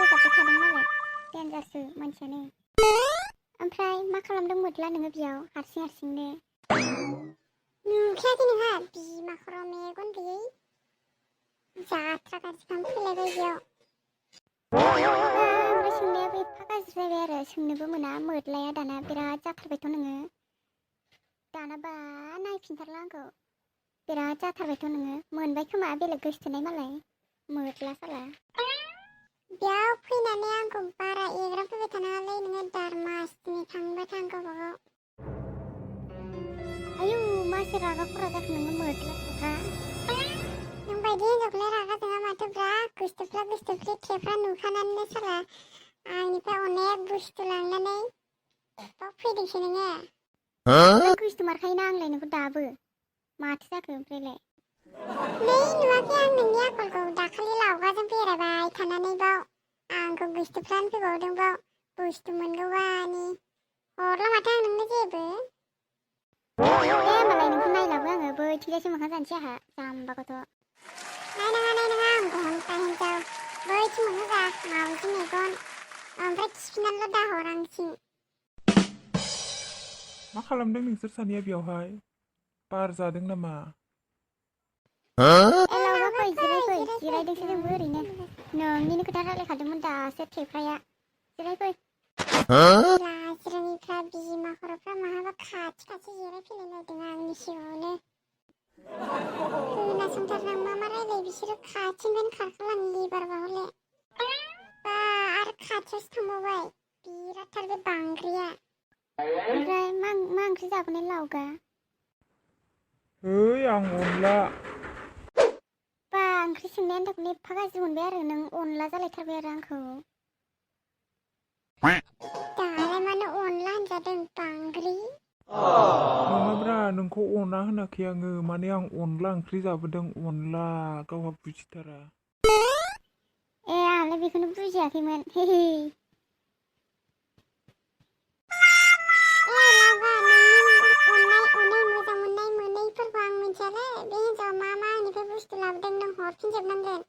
जाब्बाय थादों मालाय देनजारसो मानसियानो। ओमफ्राय मा खालामदों मोदला नोङो बेयाव हारसिंनो? नुखायाखै नोंहा बिमा खर' मेगन गैयै जाथ्रा गाज्रिखां फैलायबाय बेयाव। ओमफ्राय सोंनायाबो एफा गाज्रि जाबाय आरो सोंनोबो मोना मोदलाया दाना बिराद जाथारबायथ' नोङो। दानाबा नायफिनथारला आंखौ बिराद जाथारबायथ' नोङो मोनबाय खोमा बेलेग गोसथोनाय मालाय मोदला साला। बेयाव फैनानै आंखौ बारा एग्राब फैबाय थानाङालै नोङो दारमासनि थांबाय था गावबागाव। आयौ मासे रागा खरा जाखो नोङो मोदला थेफ्रा। नों बायदि हिन्जावखौलाय रागा जोङा माथो ब्रा गोसथोफ्ला थेफ्रा नुखानानैनो साला आंनिफ्राय अनेक बुस्थु लांनानै बाव फैदोंसो नोङो। गोसथो मारखायोना आंलाय नोंखौ दाबो माथो जाखो ओमफ्रायलाय? नै नुवाखै आं नोंनि आखलखौ दाखालि लावगाजों बेरायबाय थानानै बाव आंखौ गोसथोफ्लानो फैबावदों बाव बुस्थु मोनगौबानि हरला माथो आं नोंनो जेबो। दे होमबालाय नोंखौ नायलाबो आङो बैथिंजायसो मोखां जानोसै आंहा जाम्बा गथ'। नायनाङा आं घन्टा हिनजाव बैथिं मोखां जा मावजि मेगन ओमफ्राय थिफिननानैल' दाहर आंथिं। मा खालामदों नोंसोर सानैया बेयावहाय? बार जादों नामा? ए लावगा फै जिरायदोंसो जोंबो ओरैनो नोंनिनो खोथा रायलायखादोंमोन दासो थेफ्राया जिरायफै। लाजिरोङिफ्रा बिमा खर'फ्रा माहाबा खाथि जिरायफैलायलायदों आंनि सिगाङावनो। खोनासंथारनां मा रायलायो बिसोरो खाथिनिफ्रायनो खारखालाङो लिबारबा हले। बा आरो खाथियावसो थांबावबाय बिरादथार बे बांग्रिया। ओमफ्राय मा ओंख्रि जाबोनाय लावगा? आं अनला। बा ओंख्रि सोंनाय आन्दाखौनो एफा गाज्रि मोनबाय आरो नों अनला जालायथारबाय आरो आंखौ। दालाय मानो अनला होनजादों बांग्रि? नङाब्रा नोंखौ अना होनाखै आङो माने आं अनला ओंख्रि जाबोदों अनला गावहा बुजिथारा। ए आंहालाय बेखौनो बुजियाखैमोन हेहे। लावगा नोंनि अनै मोजां मोनैफोरखौ आं मिथियालै बे हिन्जावा मा आंनिफ्राय बुस्थु लाबोदों नों हरफिनजोबनांगोन।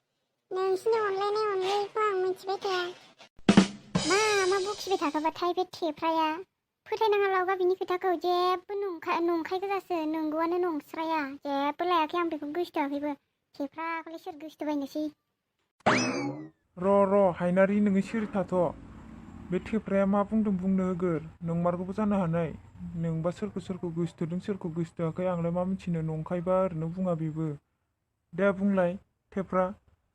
नोंसिनि अनलायनायखौ आं मिथिबाय थाया। मा बखिबाय थाखाबाथाय बे थेफ्राया फोथायनाङा लावगा बिनि खोथाखौ जेबो नंखाय गोजासो नंगौआनो नंस्राया जेबो लायाखै आं बेखौ गोसथोआखैबो थेफ्राखौलाय सोर गोसथोबायनोसै। र' हायनारि नोङो सिरि थाथ'। बे थेफ्राया मा बुंदों बुंनो होगोर नंमारगौबो जानो हानाय। नोंबा सोरखौ गोसथोदों सोरखौ गोसथोआखै आंलाय मा मिथिनो नंखायबा ओरैनो बुङा बेबो। दे बुंलाय थेफ्रा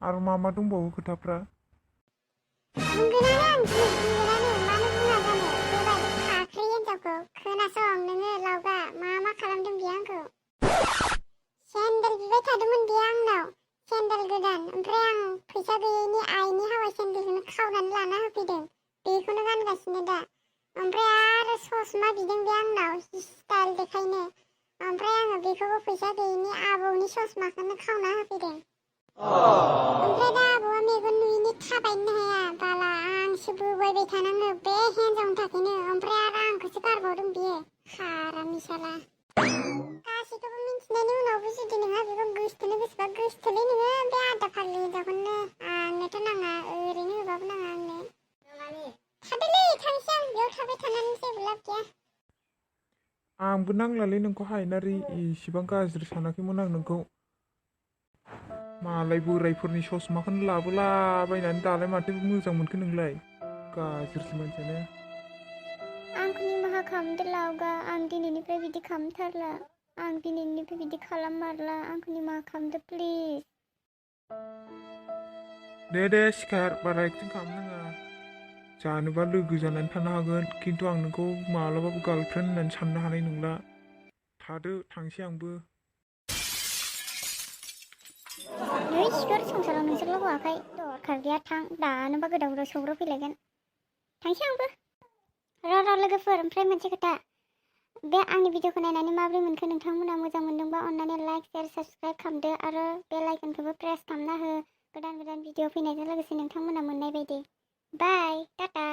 आरो मा दंबावो खोथाफ्रा? बुंगोनानो आं बुंगोनानो मानो बुङा जानो बेबायदि फाख्रि हिन्जावखौ। खोनासं नोङो लावगा मा खालामदों बियो आंखौ। सेन्देल बिबाय थादोंमोन बियो आंनाव सेन्देल गोदान ओमफ्राय आं फैसा गैयैनि आइनि हावाय सेन्देलखौनो खावनानै लाना होफैदों बेखौनो गानगासिनो दा। ओमफ्राय आरो ससमा बिदों बे आंनाव स्टाइल देखायनो ओमफ्राय आङो बेखौबो फैसा गैयैनि आबौनि ससमाखौनो खावना होफैदों। ओमफ्राय दा आबौआ मेगन नुयैनि थाबायनो हाया बाला आंसो बोबायबाय थानाङो बे हिन्जावनि थाखायनो ओमफ्राय आरो आंखौसो गारबावदों बियो हारामि साला। गासैखौबो मिन्थिनायनि उनावबो जुदि नोंहा बेखौ गोसथोनो गोसोबा गोसथोलै नोङो बे आदा फाग्लि हिन्जावखौनो आंनोथ' नाङा ओरैनो होबाबो नाङा आंनो। थादोलै थांसै आं बेयाव थाबाय थानानै जेबो लाब गैया। आंबो नांलालै नोंखौ हायनारि इसिबां गाज्रि सानाखैमोन आं नोंखौ। मालाय बोरायफोरनि ससमाखौनो लाबोलाबायनानै दालाय माथो मोजां मोनखो नोंलाय गाज्रिसो मानसियानो। आंखौ निमाहा खालामदो लावगा आं दिनैनिफ्राय बिदि खालामथारला आं दिनैनिफ्राय बिदि खालाममारला आंखौ निमाहा खालामदो प्लिज। दे सिखार बारा एक्टिं खालामनाङा। जानोबा लोगो जानानै थानो हागोन खिन्थु आं नोंखौ मालाबाबो गार्लफ्रेन्ड होननानै साननो हानाय नंला। थादो थांसै आंबो। नै सिखोर संसाराव नोंसोरल' हौवाखाय दरखार गैया थां दानोबा गोदाव सौग्राव फैलायगोन थांसै आंबो। र' लोगोफोर ओमफ्राय मोनसे खोथा बे आंनि भिडिअखौ नायनानै माबोरै मोनखो नोंथांमोना मोजां मोनदोंबा अन्नानै लाइक शेयार साबस्क्राइब खालामदो आरो बेल आइकनखौबो प्रेस खालामना हो गोदान भिडिअ फैनायजों लोगोसे नोंथांमोना मोननाय बायदि। बाय टाटा।